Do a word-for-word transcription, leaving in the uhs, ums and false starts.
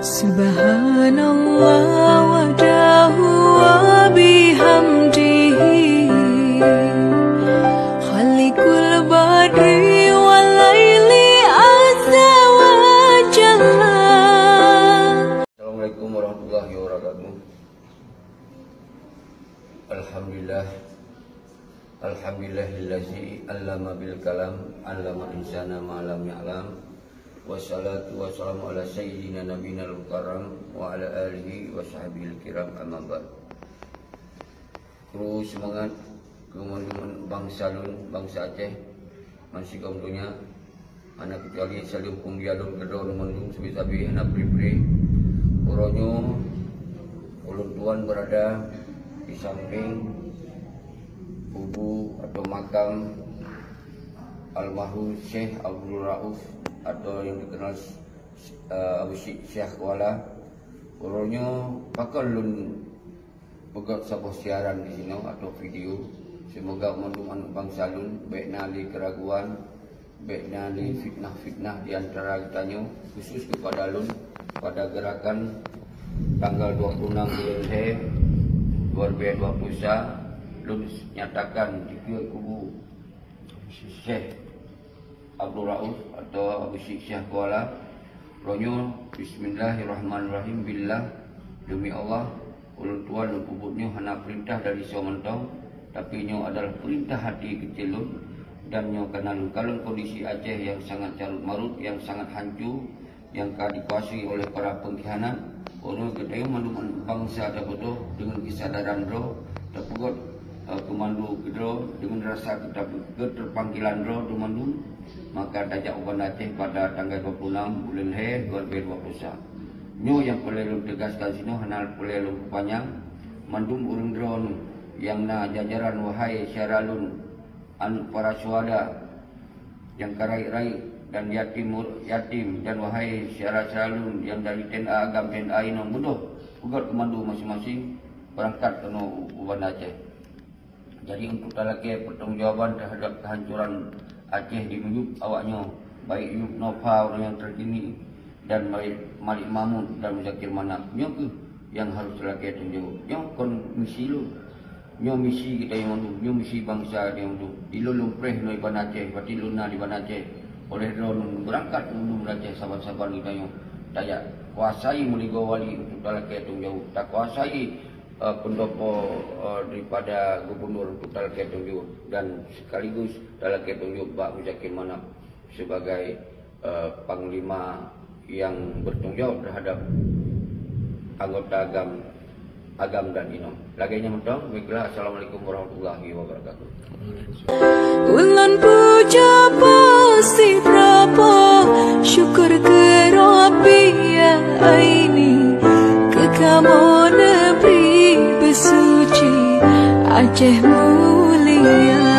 Subhanallah wahdahu wa bihamdihi, Khaliqul badri wal laili azza wa jalla. Assalamualaikum warahmatullahi wabarakatuh. Alhamdulillah. Alhamdulillahillazi allama bil kalam, allama insana ma lam ya'lam. Wassalatu wassalamu ala sayyidina nabiyina al-mukarram wa ala alihi wa sahbihi al-kiram, amma ba'd. Kru seumangat keu bansa lôn, bansa Aceh, bansigom donya, hana keucuali saleuem peumulia lôn keudroe lôn mandum sabe-sabe hana pri-pri. Uroe nyoe ulôn tuan berada di samping kubu atau makam almarhum Syekh Abdul Rauf atau yang dikenal, eh, Abu Syik Syekh Kuala. Uroe nyoe pakon lôn peugöt saboh siaran di sinoe atau video. Seumoga mandum aneuk bansa lôn bèk na lé keuraguan, bèk na lé fitnah-fitnah di antara geutanyoe, khusus keupada lôn, pada gerakan tanggal dua puluh enam buleuen lhèe dua ribu dua puluh sa, lôn nyatakan dikeue kubu Syekh Abdul Rauf atau Abu Syik Syekh Kuala. Uroe nyoe, bismillahirrahmanirrahim, billah, demi Allah, ulôn tuan lôn peubuet nyoe hana peurintah dari soe mantong, tapi nyoe adalah peurintah hati keucil lôn, dan nyoe ka na lôn kalon kondisi Aceh nyang sangat carut marut, nyang sangat hanco, nyang ka dikuasai oleh para pengkhianat. Uroe nyoe geutanyoe mandum bansa tabeudôh deungon keusadaran droe, tapeugöt, eh, keumandua keudroe deungon rasa keutab-, keuteupanggilan droe teuh mandum, maka tajak u Banda Aceh pada tanggai dua puluh enam buleuen lhèe dua ribu dua puluh sa. Nyoe nyang peureulèe lôn teugaskan sinoe, hana peureulèe lôn peupanyang. Mandum ureueng droeneuh nyang na jajaran, wahai syedara lôn, aneuk para syuhada, nyang ka rayeuk-rayeuk dan yatim, yatim, dan wahai syedara-syedara lôn nyang dari T N A agam, T N A inong, beudôh peugöt keumandua maséng-maséng beurangkat keunoe u, u Banda Aceh. Jadi, untuk talakèe pertanggungjawaban terhadap kehancuran Aceh di miyueb awak nyoe, baik Yub Nova ureueng nyang terkini dan baik Malik Mahmud dan Muzakir Manaf, nyoe kheueh nyang harôh talakèe tanggung jaweueb. Nyoe kon misi lôn. Nyoe misi geutanyoe mandum, nyoe misi bansa geutanyoe mandum. Di lôn, lôn preh nyoe di Banda Aceh, berarti lôn na di Banda Aceh. Oleh droeneuh beurangkat mandum Aceh, saban-saban geutanyoe tajak kuasai meuligoe wali untuk talakèe tanggung jaweueb. Takuasai, eh, pendopo, eh, daripada gubernur untuk talakèe tanggung jaweueb dan sekaligus talakèe tanggung jaweueb bak Muzakir Manaf sebagai, eh, panglima yang bertanggung jawab terhadap anggota agam, agam dan inong. Lagèe nyan mantong, baiklah, assalamualaikum warahmatullahi wabarakatuh. Ulôn puja pasti droe, syukur keu Rabbi ya aini, keu kamoe neubri beusuci Aceh mulia.